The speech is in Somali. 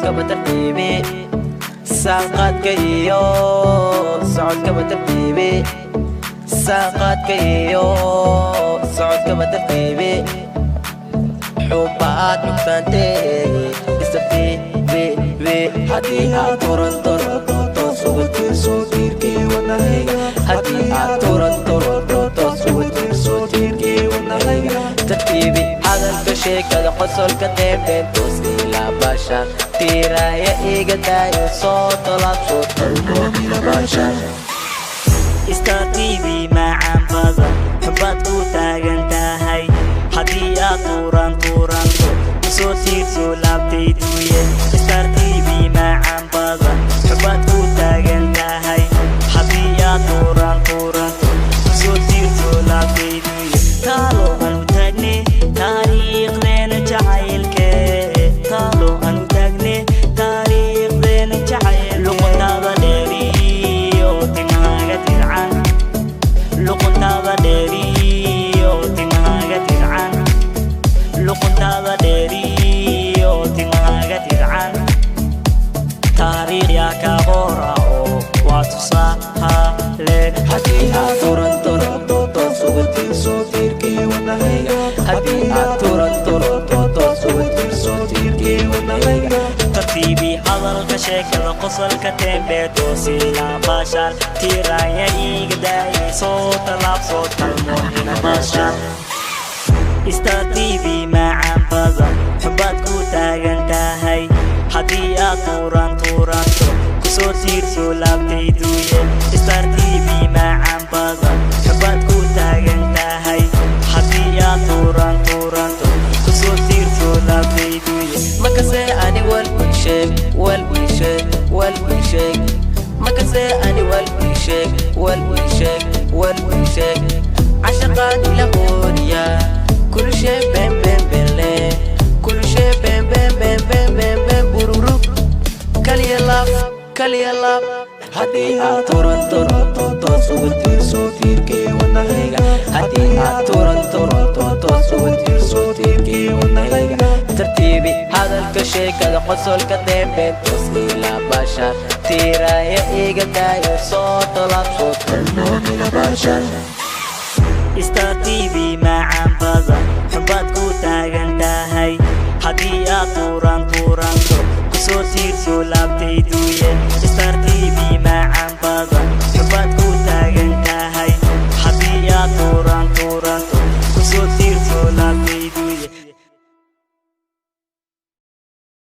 Socodkaba tartiibi, saanqaadka iyo socodkaba tartiibi, saanqaadka iyo socodkaba tartiibi. Xubaad xugtaantee istartiibi. Haddii aad turan turo toos ugu tiirso tiirkii wadnahayga. Haddii aad turan turo toos ugu tiirso tiirkii wadnahayga. Tartiibi hadalka, sheekada, qosolka, deembeen, toos ilaa baasha. Tiiraaya iga daayo, soo tolaabso. Talmoomina baasha. Star TV macaan badan, xubbaad ku taagan tahay. Haddii aad tuuran tuuranto, kusoo tiirso laabtayduye. Star TV macaan badan, xubbaad ku taagan tahay. Haddii aad tuuran tuuranto, kusoo tiirso laabtayduye. Taalo aanu taagne taariikhdeena jacaylke, taalo aanu taagne taariikhdeena jacayl. Luquntaada dheeriyo timahaaga tidcan, luquntaada dheeriyo timahaaga tidcan, luquntaada dheeriyo timahaaga tidcan. Taariikhyaa ka qora oo waa tusaale. Haddii aad turan turo toos ugu tiirso tiirkii wadnahayga. Haddii aad turan turo toos ugu tiirso tiirkii wadnahayga. Tartiibi hadalka, sheekada, qosolka, tembe, toosila baashaal. Tiiraanya iiga daayay, soo tallaabso, talmoonina baashaal. Star TV macaan badan, xubbaad ku taagan tahay. Haddii aad tuuran tuuranto, kusoo tiirso laabtayduye. Star TV macaan badan, xubbaad ku taagan tahay. Haddii aad tuuran tuuranto, kusoo tiirso laabtayduye. Makase ani wal ii sheeg, wal ii sheeg, wal ii sheeg. Makase ani wal ii sheeg, wal ii sheeg, wal ii sheeg. Cashaqaan ila hooriya kulshe ben ben benle, kulshe ben ben ben ben ben ben bururuk. Kaliya laab, kaliya laab. Haddii aad turan turo toos ugu tiirso tiirkii wadnahayga. Haddii aad turan turo toos ugu tiirso tiirkii wadnahayga. Tartiibi hadalka, sheekada, qosolka, deembeen, toos ilaa baasha. Tiiraaya iga daayo, soo tolaabso. Talmoomina baasha. Star TV macaan badan, xubbaad ku taagan tahay. Haddii aad tuuran tuuranto, kusoo tiirso laabtayduye. Star TV macaan badan.